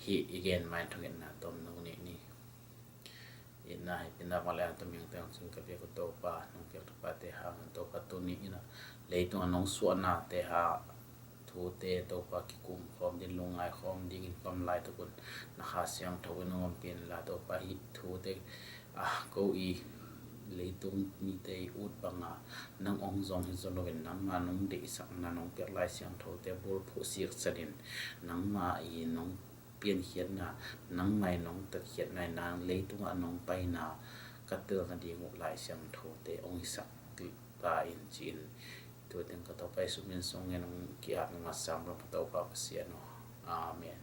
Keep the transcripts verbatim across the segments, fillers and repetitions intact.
Hih i gen mai thungetna tomno nih ni. Itna hei pina vang le a toming teng cing ka piak uh Topa, nong piak thupate hangin Topa tuni in a leitung a nong suahnate ha thute Topa kikum khawm din lungngai khawm dingin kam laitakun na Kha Siangtho in nong ompin la Topa hih thute a ko i leitung mite i ut banga nang ong zong hi zo loin nangma nong deihsakna nong piak Lai Siangthote bulphuh siksanin nangma i nong piankhiatna nangmai nong tatkhiatna in nang leitungah nong paina ka tel nading uh Lai Siangthote ong hisak ta in ci-in tu teng ka Topa i sumin song ngen ong ki-at nong a sam long ka Topa Pasian aw. Amen.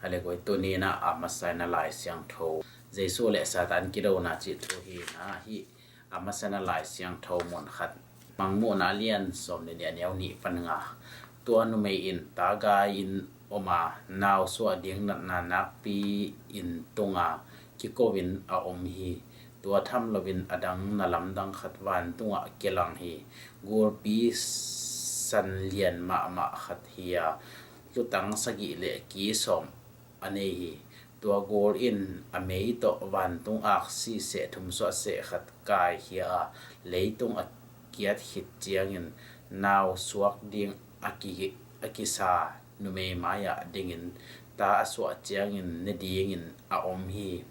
Hale koi tuni na a masa in a Lai Siangtho Jesu le Satan kidona cih thu hi na hi. A masa in a Lai Siangtho mun khat Mangmuhna lian sawm le nih a neu nih pan nga. Tua numei in ta gai in om a nau suah ding natna nakpi in tunga kiko in a om hi. Tua tham loin a dang na lamdang khat vantungah kilang hi. Gulpi san lian mahmah khat hi a lutang sagih le ki sawm a nei hi. Tua gul in a mei tawh vantung aksi seh thum suah seh khat kaikhia a leitung a kiat khit ciangin nau suak ding a ki, a kisa numei mai-ah dingin ta a suah ciangin ne dingin a om hi.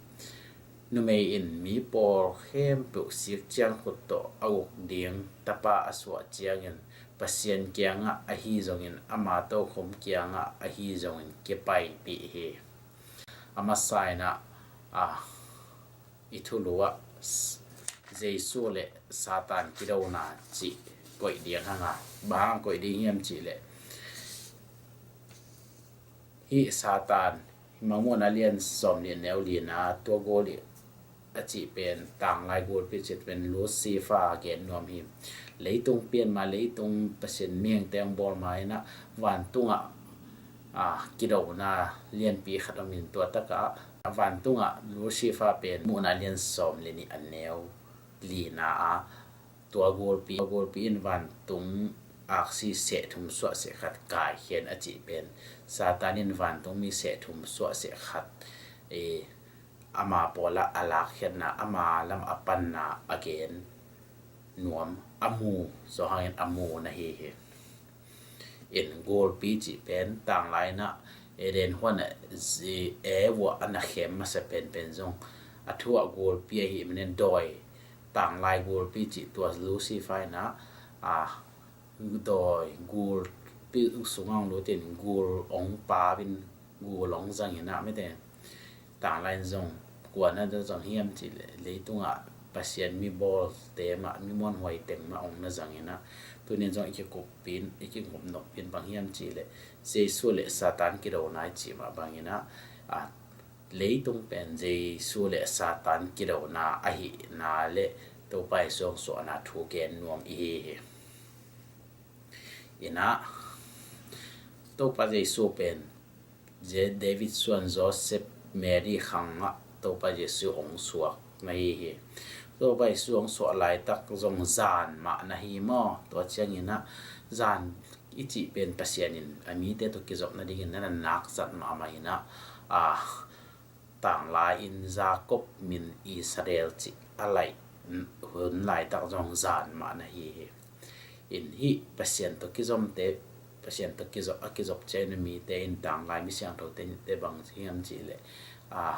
Numei in mi pawl khempeuh sik ciang khut tawh a uk ding tapa a suah ciangin Pasian kiangah ahi zongin ama tokhom kiangah ahi zongin kipaipih hi. A masa in ah, a, i thulu ah s-, Jesu le Satan kidona cih koih ding hanga. Bang hang koih ding hiam cih leh hih Satan, hih Mangmuhna lian sawm nih neu lina tua gul i a cih pen tanglai gulpi cih pen Lucifer gen nuam hi. Leitung pian ma, leitung Pasian mihingte hong bawl ma in ah vantungah, a, kidona lianpi khat om in tua takah a vantungah Lucifer pen Muhna lian sawm le nih a neu lina ah tua gulpi, tua gulpi in vantung aksi seh thum suah seh khat kaikhian a cih pen Satan in vantung mi seh thum suah seh khat, e, ama pawlah a lakkhiatna, ama lam a panna a gen nuam, a mu zawhangin a mu na hi hi. In gulpi cih pen tanglai in ah Eden huan ah zi e vua a na khem masa penpen zong a thuah gulpi ahi manin dawi tanglai gulpi cih tua Lucifer in ah, a, dawi gulpi sungah hong lutin gul hong pau in gul hong zang in ah mite. Tanglai in zong kua na zang hiam cih leh leitungah Pasian mi bawlte mah, mi muanhuai teng mah hong na zang in ah tunin zong i kikup pin, i kikup nop pin bang hiam cih leh Jesu le Satan kidona i cih mah bangin ah, a, leitung pen Jesu le Satan kidona ahihna le Topa Jesu hong suahna thu gen nuam i hi hi. In ah Topa Jesu pen Je-, David suan Joseph Mary khangah Topa Jesu hong suak na hi hi. Topa Jesu hong suah laitak zong zan mah na hi maw? Tua ciangin ah zan i cih pen Pasian in a mite tawh kizop nadingin na na nak zat mahmah in ah, a, tanglai in Jacob min Israel cih a laih hun laitak zong zan mah na hi hi. In hih Pasian tawh kizomte, Pasian tawh kizop, a kizop ciangin a mite in tanglai mi siangthote te bang hiam cih leh, a,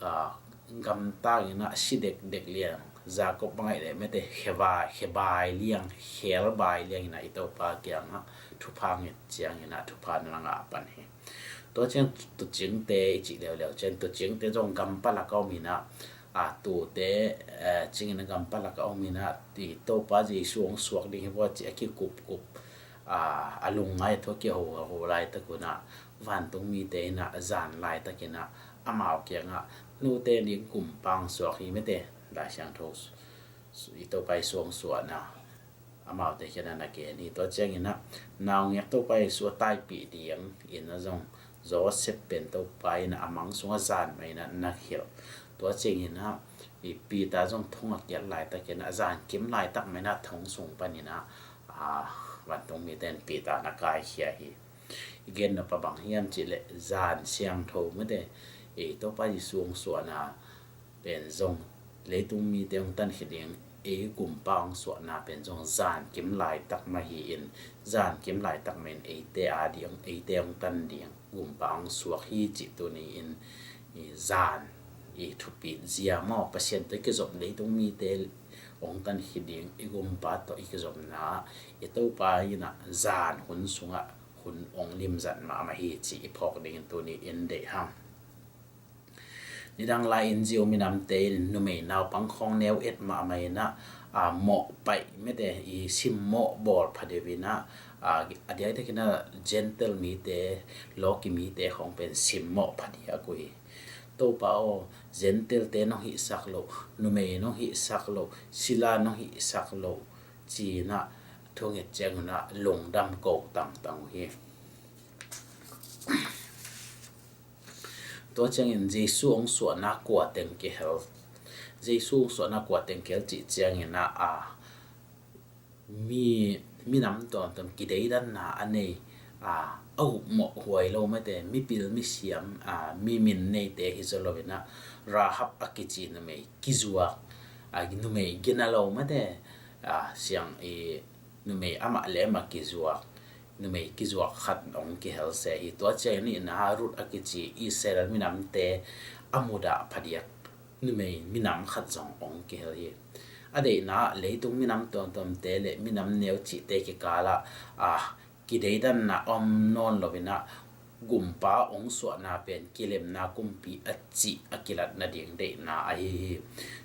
a, gamtang in ah si dekdek liang, Jacob bang ahih leh mete khebai, khebai liang, khelbai liang in ah i Topa kiangah thupha nget ciangin ah thupha na ngah pan hi. Tua ciang tuucingte i cih leuleu ciang tuucingte zong gam palak a om in ah, a, tuute, eh, cingin a gam palak a om in ah i Topa Jesu hong suak ding hi vua cih a kikupkup, a, a lungngai a thu a kiho a ho laitak un ah vantung mite in ah zan laitakin ah amau kiangah nute ning kumpang suak hi mete Lai Siangtho i Topa Jesu hong suahna amaute kiangah na gen hi. Tua ciangin ah naungek Topa Jesu a taipih ding in ah zong Joseph pen Topa in ah a mang sungah zan mah in ah na hilh. Tua ciangin ah i Peter zong thong a kiat laitakin ah zan kim laitak mah in ah thong sung panin ah, a, vantung mite in Peter na kaikhia hi. I gen nop a bang hiam cih leh zan siangtho mate, i Topa Jesu hong suahna pen zong leitung mite hong tan khit ding, ei Gumpa hong suahna pen zong zan kim laitak mah hi-in, zan kim laitak mah in eite a ding, eite hong tan ding Gumpa hong suak hi cih tuni-in i zan i thupit zia maw, Pasian tawh i kizop, leitung mite hong tan khit ding i Gumpa tawh i kizopna ah i Topa in ah zan hun sungah hun hong limzat mahmah hi cih i phawk dingin tuni in deih hang. Nidang lai-in Jew minamte in numei naupang khawng neu et mahmah in ah, a, mawh paih mate, i simmawh bawl phadiak in ah, a, a diakdiakin ah Gentile mite, lawki mite khawng pen simmawh phadiak uh hi. Topa aw, Gentile-te nong hihsak loh, numei nong hihsak loh, sila nong hihsak loh, ci-in ah thunget ciangun ah lungdam ko tangtang uh hi. Tua ciangin Jesu hong suahna kua teng kihel, Jesu hong suahna kua teng kihel cih ciangin ah, a, mi, minam tuamtuam kideidanna a nei, a, a upmawh huai lo mate, mipil misiam, a, mi min neite hi zaw loin ah, Rahab a kici numei kizuak, a, numei gina lo mate, a, siang i numei amah le amah kizuak, numei kizuak khat hong kihel se hi. Tua ciang nihna Ruth a kici Israel minamte a mudah phadiak numei minam khat zong hong kihel hi. A deihna leitung minam tuamtuamte le minam neu cihte kikalah, a, kideidanna om nawn loin ah Gumpa hong suahna pen kilemna kumpi a cih a kilat nading deihna ahi hi.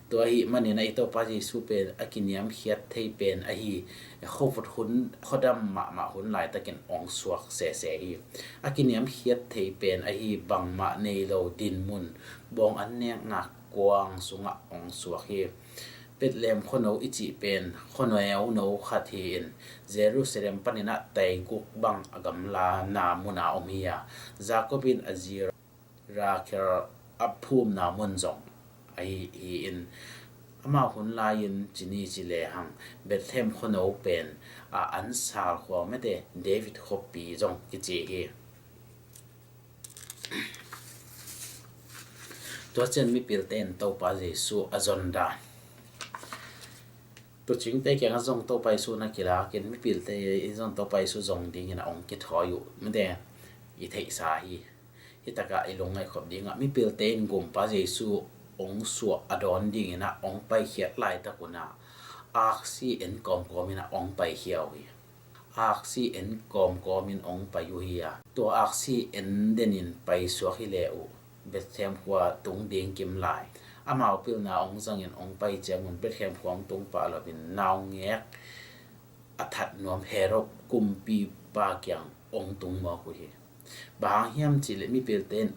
Tua ahih manin ah i Topa Jesu pen a kiniamkhiat thei pen ahi, khuavut hun, khuadam mahmah hun laitakin hong suak sese hi. A kiniamkhiat thei pen ahi, bangmah nei lo dinmun, bawng an nekna kuang sungah hong suak hi. Bethlehem khuano i cih pen khuaneu no khat hi-in, Jerusalem panin ah taiguk bang a gamlana muna om hi a, Jacob in a zi Rachel a phumna mun zong ahi hi-in, amau hun lai-in ci ni ci lehang Bethlehem khuano pen, a, an sal khua mate, David khuapi zong kici hi. Tua ciang mipilte in Topa Jesu a zon dan. Tuucingte kiangah zong Topa Jesu na kilakin mipilte in zong Topa Jesu zong dingin a hong kithawi uh mate i theihsa hi. Hitakah i lungngaih khop dingah mipilte in Gumpa Jesu hong suah a dawn dingin a hong paikhiat laitak un ah aksi en kawmkawm in a hong paikhia uh hi. Aksi en kawmkawm in hong pai uh hi a, tua aksi en denin paisuak hi leh uh Bethlehem khua tung ding kim lai. Amau pilna hong zangin hong pai ciangun Bethlehem khua hong tung pah loin naungek a that nuam Herod kumpipa kiang hong tung mawk uh hi. Bang hang hiam cih leh mipilte in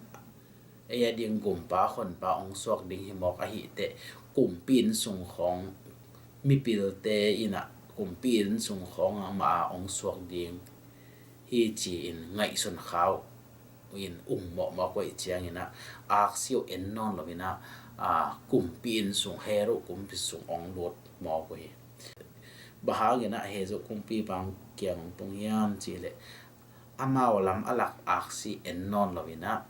ei a ding Gumpa Honpa hong suak ding hi mawk ahih teh, kumpi inn sung khawng, mipilte in ah kumpi inn sung khawng ah mah a hong suak ding hi ci-in ngaihsun khau in um mawkmawk uh ahih ciangin ah aksi uh en nawn loin ah, a, kumpi inn sung, Herod kumpi sung hong lut mawk uh hi. Bang hangin ah Herod kumpipa kiang hong tung hiam cih leh amau lam a lak aksi en nawn loin ah,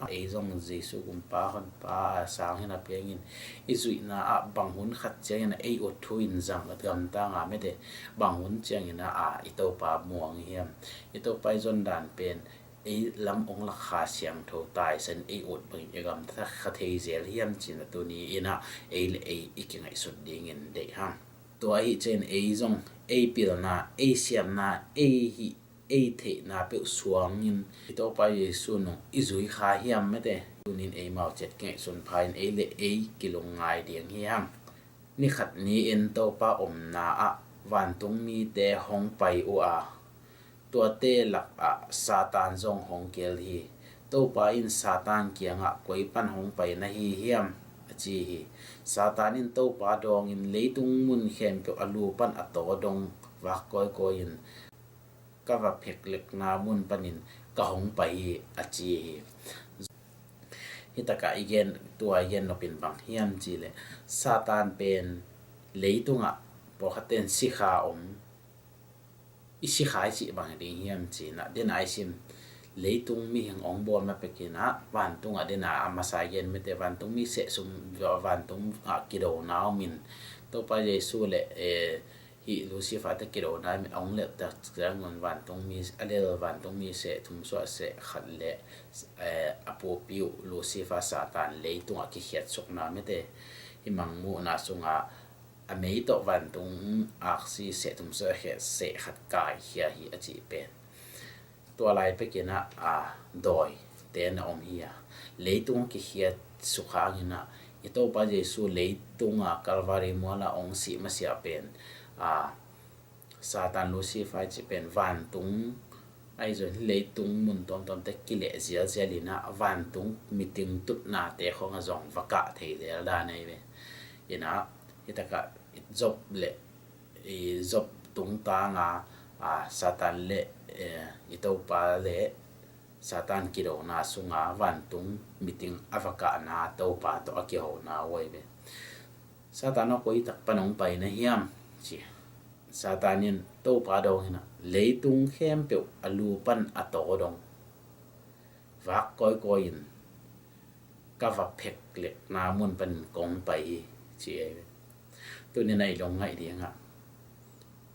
ei zong Jesu Gumpa Honpa a sang hi napi-in i zuihna ah bang hun khat ciangin ah ei ut thu in zang a gamtang a mete, bang hun ciangin ah, a, i Topa muang hiam? I Topa i zon dan pen ei lam hong lak Kha Siangtho taisan ei ut bangin i gamta kha thei zel hiam cih na tuni in ah ei le ei i kingaihsut dingin deih hang. Tua ahih ciangin ei zong ei pilna, ei siamna, ei hih, ei theihna peuh suangin i Topa Jesu nung i zui kha hiam mete? Tunin eimau ciat kingaihsun pha-in ei le ei kilungngai ding hi hang. Ni khat ni-in Topa omna ah vantung mite hong pai uh a, tuate lakah Satan zong hong kihel hi. Topa in Satan kiangah, "Koi pan hong pai na hi hiam?" a ci hi. Satan in Topa dawngin, "Leitung mun khempeuh a lu pan a taw dong vak kawikawi in ka va pheklekna mun panin ka hong pai hi," a ci hi. Hitakah i gen, tua i gen nopin bang hiam cih leh Satan pen leitungah pawlkhatte in sikha om, i sikha i cih bang ding hiam cih na, den a i sim, leitung mihing ong bawl ma pekin ah, vantung ah dena a masa gen mete, vantung mi seh sum, vantung ah kidona om in, Topa Jesu le, eh, hih Lucifer te kidona om in ong lel tak ciangun vantung mi, a lel vantung mi seh thum suah seh khat le, eh, a pupi uh Lucifer Satan leitung ah kikhiat sukna mete, hih mangmuhna sungah a mei tawh vantung aksi seh thum suah seh khat kaikhia hi a cih pen. Tua lai pekin ah, a, dawi te na om hi a, leitung kikhiat suk hangin ah, i Topa Jesu leitung a Calvary mual ah ong sih masiah pen, a, Satan Lucifer cih pen vantung, ahi zong leitung mun tuamtuam te kileh zialzial in ah, vantung miting tutna te khong a zong va kah thei zel dan ahi ve. In ah, hi takah Job le, i Job tungtang a, a, Satan le, eh, i Topa le Satan kidona sunga vantung miting a va kahna Topa tawh a kihona uh ahi ve. Satan aw, koi tak pan ong pai na hiam, ci. Satan in Topa dawng in ah, leitung khempeuh a lu pan a taw dong vak kawikawi in ka va phek lekna mun panin kong pai hi, ci ahi ve. Tunin a i lungngaih dingah,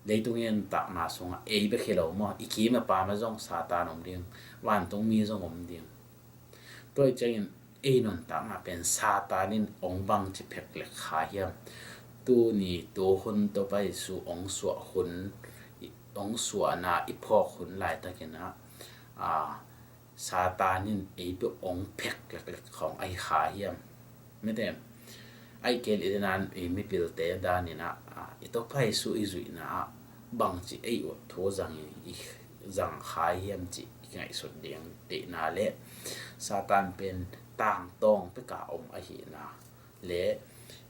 leitung i nuntakna sungah ei bek hi lo maw, i kim a pam ah zong Satan om ding, vantung mi zong om ding. Tua i ciangin ei nuntakna pen Satan in ong bangci phek lek kha hiam? Tuni tuhun Topa Jesu ong suah hun, ong suahna i phawk hun laitakin ah, a, Satan in ei peuh ong phek leklek khawng ahi kha hiam? Mete, aih kei leh i dan i mipilte danin ah, a, i Topa Jesu i zuihna ah bangci ei ut thu zang i, i zang kha hiam cih i ngaihsut ding. Deihna le Satan pen tangtawng peka om ahina le,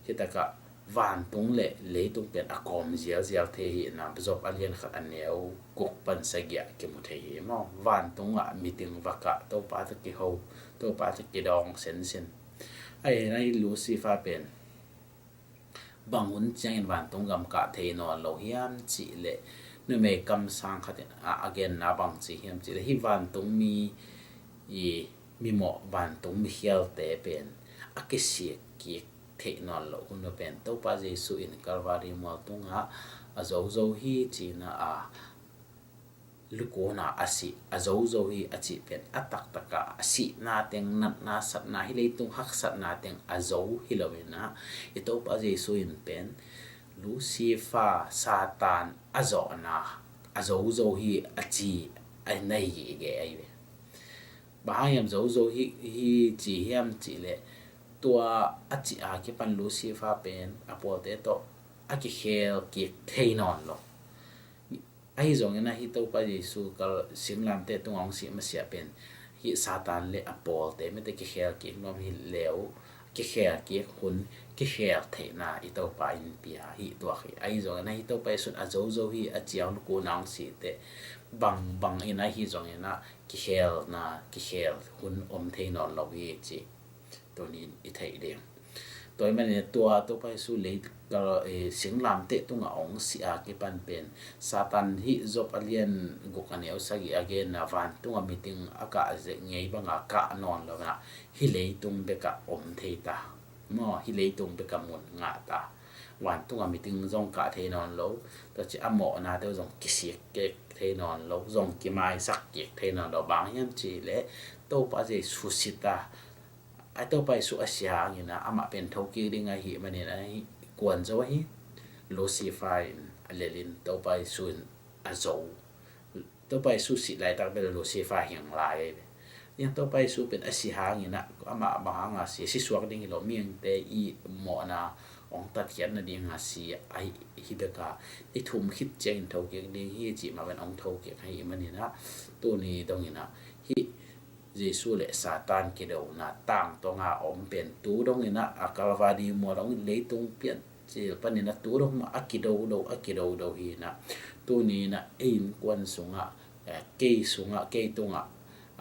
hi takah vantung le leitung pen a kawm zialzial thei hi na, Job a lian khat a neu guk pan sagih ah kimu thei hi maw. Vantung ah miting va kah, Topa tawh kiho, Topa tawh kidawng sensen. Ahi na, i Lucifer pen bang hun ciangin vantung gam kah thei nawn lo hiam cih leh, numei kamsang khat in a, a genna bangci hiam cih leh, hih vantung mi i mimawh vantung mikhialte pen a kisik kik theih nawn loh hun uh pen Topa Jesu in Calvary mual tungah a zozo hi cina a, lukuna a sih a zozo hi a cih pen a taktakah a sihna teng, natna satna, hih leitung haksatna teng a zo hi lo in ah, i Topa Jesu in pen Lucifer, Satan a zawhna a zozo hi a ci a nei hi i gei ahi ve. Bang hang hiam zozo hi, hi ci hiam cih leh, tua a cih a kipan Lucifer pen a pawlte tawh a kikhel kik thei nawn lo. Ahi zongin ah hih Topa Jesu kal singlamteh tungah hong sih masiah pen hih Satan le a pawlte mite kikhel kik nuam hi leh uh, kikhel kik hun, kikhel theihna i Topa in pia hi tuak hi. Ahi zongin ah hih Topa Jesu in a zozo hi a ci a, lukuna hong sih teh bangbang in ahi zongin ah kikhelna, kikhel hun om thei nawn lo hi ci tunin i theih ding. Tua ahih manin tua Topa Jesu lei, eh, singlamteh tungah hong sih a kipan pen Satan hih Job a lian guk a neu sagih a genna vantung a miting a kah zek ngei banga kah nawn lo in ah, hih leitung bekah om thei ta. Maw, hih leitung bekah mun ngah ta. Vantung a miting zong kah thei nawn lo, tua ci a mawhna te uh zong kisik kik thei nawn lo, zong kimaisak kik thei nawn lo. Bang hiam cih leh Topa Jesu sih ta, a Topa Jesu a sih hangin ah amah pen thokik ding ahih manin ah, kuan zo ahi, Lucifer in a lel in Topa Jesu in a zo. Topa Jesu sih laitak bel Lucifer hing lai ahi ve. Topa Jesu pen a sih hangin ah amah bang hanga si, si suak ding hi lo, mihingte i mawhna hong tatkhiat nadinga si ahi, hi beka i thum khit ciangin thokik ding hi cih mah pen hong thokik ahih manin ah, tuni dongin ah hih Jesu le Satan kidona tangtawnga om pen tu dongin ah a Calvary mual dongin leitung pian cil panin ah tu dong mah a kido do, a kido do hi na. Tuni in ah ei innkuan sungah, eh, kei sungah, kei tungah,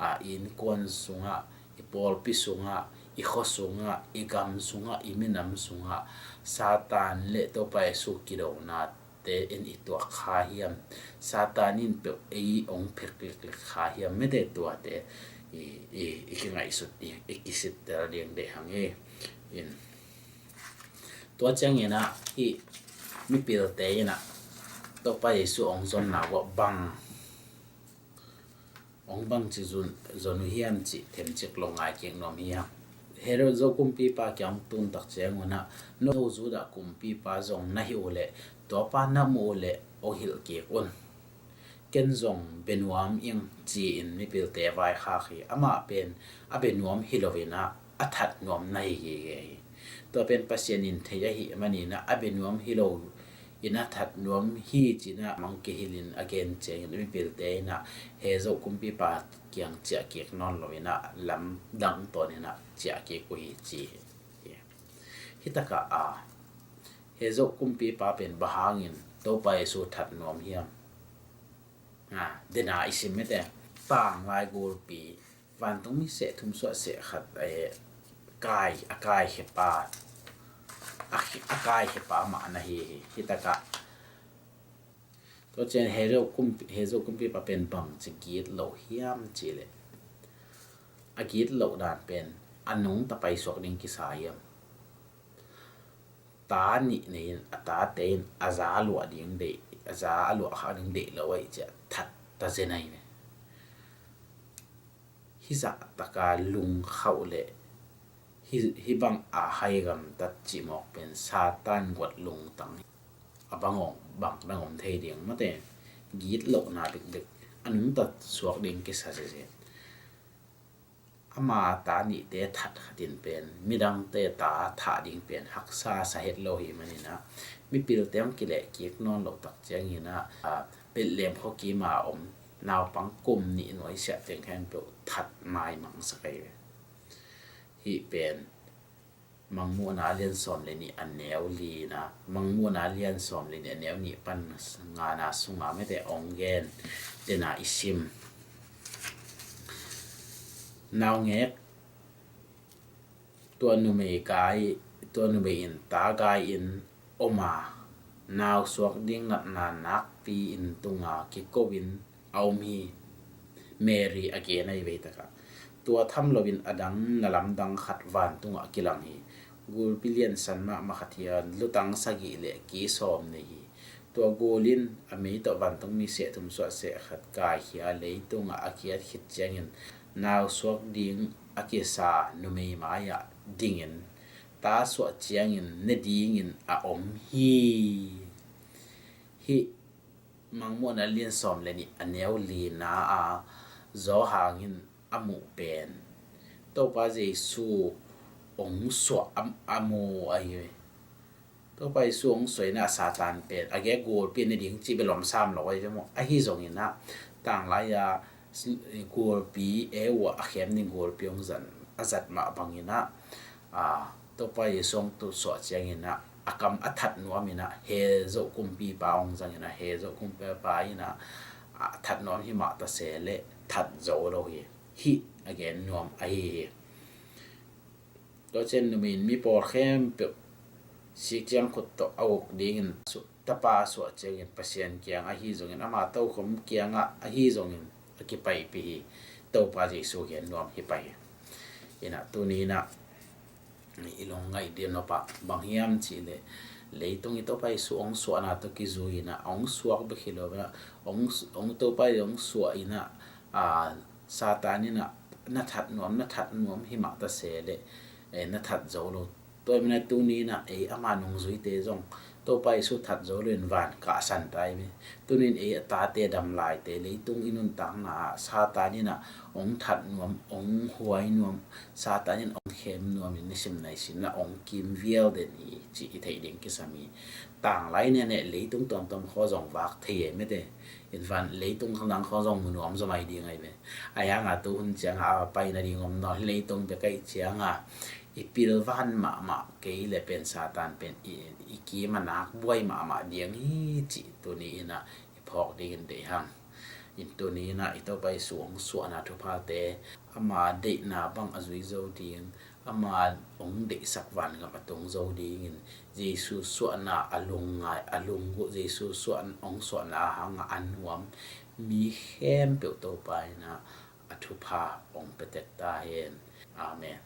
ah, i innkuan sungah, i pawlpi sungah, i khua sungah, i gam sungah, i minam sungah Satan le Topa Jesu kidona te in i tuak kha hiam? Satan in peuh ei ong phek liklik kha hiam? Mete tuate i, i, i kingaihsut i, i kisittel ding deih hang hi. In tua ciangin ah hih mipilte in ah Topa Jesu ong zonna uah bang ong bangci zon uh hiam cih themcik lo ngai kik nuam hi hang. Herod Zo kumpipa kiang tun tak ciangun ah, no Zo Judah kumpipa zong na hi uh leh tuapa na muh uh leh ong hilh kik un. Ken zong bia nuam ing ci-in mipilte vaikhak hi. Amah pen a bia nuam hi loin ah a that nuam na hi gige hi. Tua pen Pasian in thei ahih manin ah a bia nuam hi lo in a that nuam hi ci-in ah mang kihilhin a gen ciangin mipilte in ah Herod Zo kumpipa kiang ciah kik nawn loin ah lamdang tawnin ah ciah kik uh hi ci hi. Hih takah a Herod Zo kumpipa pen bang hangin Topa Jesu that nuam hiam? A, dena i sim mete, tanglai gulpi, vantungmi seh thum suah seh khat, eh, kai, a kaikhepa, a, a kaikhepa mah na hi hi. Hih takah tua ciang Herod kumpi, Herod kumpipa pen bangci gitloh hiam cih leh, a gitloh dan pen a nungta paisuak ding kisa hiam? Ta nih nei in a tate in a za luah ding deih, a za a luah khak ding deih lo ahih ciah that ta zen ahi ve. Hih zah taka lungkhauh leh hih, hih bang a hai gamtat cih mawk pen Satan guat lungtang hi. A bang ong bang dang om thei ding mate, gitlohna bikbik, a nungta suak ding kisa ziazia. Ama ta nihte that khat in pen midangte ta thah ding pen haksa sa het lo hi manin ah, mipilte hong kileh kik nawn loh tak ciangin ah, a, Bethlehem khuakim a om naupang kum nih nuai siah teng khempeuh that maimang sak ahi ve. Hih pen Mangmuhna a lian sawm le nih a neu lina, Mangmuhna a lian sawm le nih a neu nih pan ngana sunga mete ong gen dena i sim. Naungek tua numei gai, tua numei in ta gai in oma, nau suak ding natna nakpi in tunga kiko in a om hi. Mary a gen ahi vei takah tua tham loin a dang na lamdang khat vantungah a kilang hi. Gulpi liansan mahmah khat hi a, lutang sagih le ki sawm nei hi. Tua gul in a mei tawh vantungmi seh thum suah seh khat kaikhia leitungah a kiat khit ciangin nau suak ding a kisa numei mai-ah dingin ta suah ciangin ne dingin a om hi. Hih Mangmuhna lian sawm le nih a neu lina a Johan in a muh pen Topa Jesu ong suah a, a mu ahi ve. Topa Jesu ong suah in ah Satan pen a gei gulpi ne ding cih bel om sam lo ahi ve maw. Ahi zongin ah tanglai a gulpi e uh a khem ding gulpi ong zat, a zat mah bangin ah, a, Topa Jesu ong tu suah ciangin ah a kam a that nuam in ah Herod kumpipa ong zang in ah Herod kumpipa in ah a that nuam hi mah ta se leh that zo lo hi. Hih a gen nuam ahi hi. Tua ciang numei in mi pawl khempeuh sik ciang khut tawh a uk dingin tapa suah ciangin Pasian kiang ahi zongin ama tokhom kiangah ahi zongin a kipaipih hi. Topa Jesu gen nuam hi pah hi. In ah tuni in ah i lungngaih ding nop ah bang hiam cih leh leitung i Topa Jesu ong suahna tawh kizui in ah ong suak bek hi lo in ah ong, ong Topa Jesu ong suah in ah, a, Satan in ah na that nuam, na that nuam hi mah ta se leh, eh, na that zo lo. Tua ahih manin ah tuni in ah ei ama nungzuite zong Topa Jesu that zo loin van kahsan ta hi ve. Tuni in ei a tate dam laite leitung i nuntakna ah Satan in ah ong that nuam, ong huai nuam, Satan in ong khem nuam in nisim naisim in ah ong kim vial den hi cih i theih ding kisam hi. Tanglai in ah leitung tuamtuam khawng zong vak thei hi mete. In van leitung khawng dang khawng zong mu nuam zaw mai ding ahi ve. Ahi hang a tu hun ciang a pai nading om nawn, leitung bek ahih ciang a i pilvan mahmah kei leh pen Satan pen i, i kim a nak buai mahmah ding hi cih tuni in ah i phawk dingin deih hang. Tuni-in ah i Topa Jesu hong suahna thuphate, ama deihna bang a zui zo ding, ama hong deihsak vangam a tung zo dingin Jesu suahna a lungngai, a lunggulh, Jesu suah, hong suahna hangah a nuam mi khempeuh Topa in ah a thupha hong pia tek ta hen. Amen.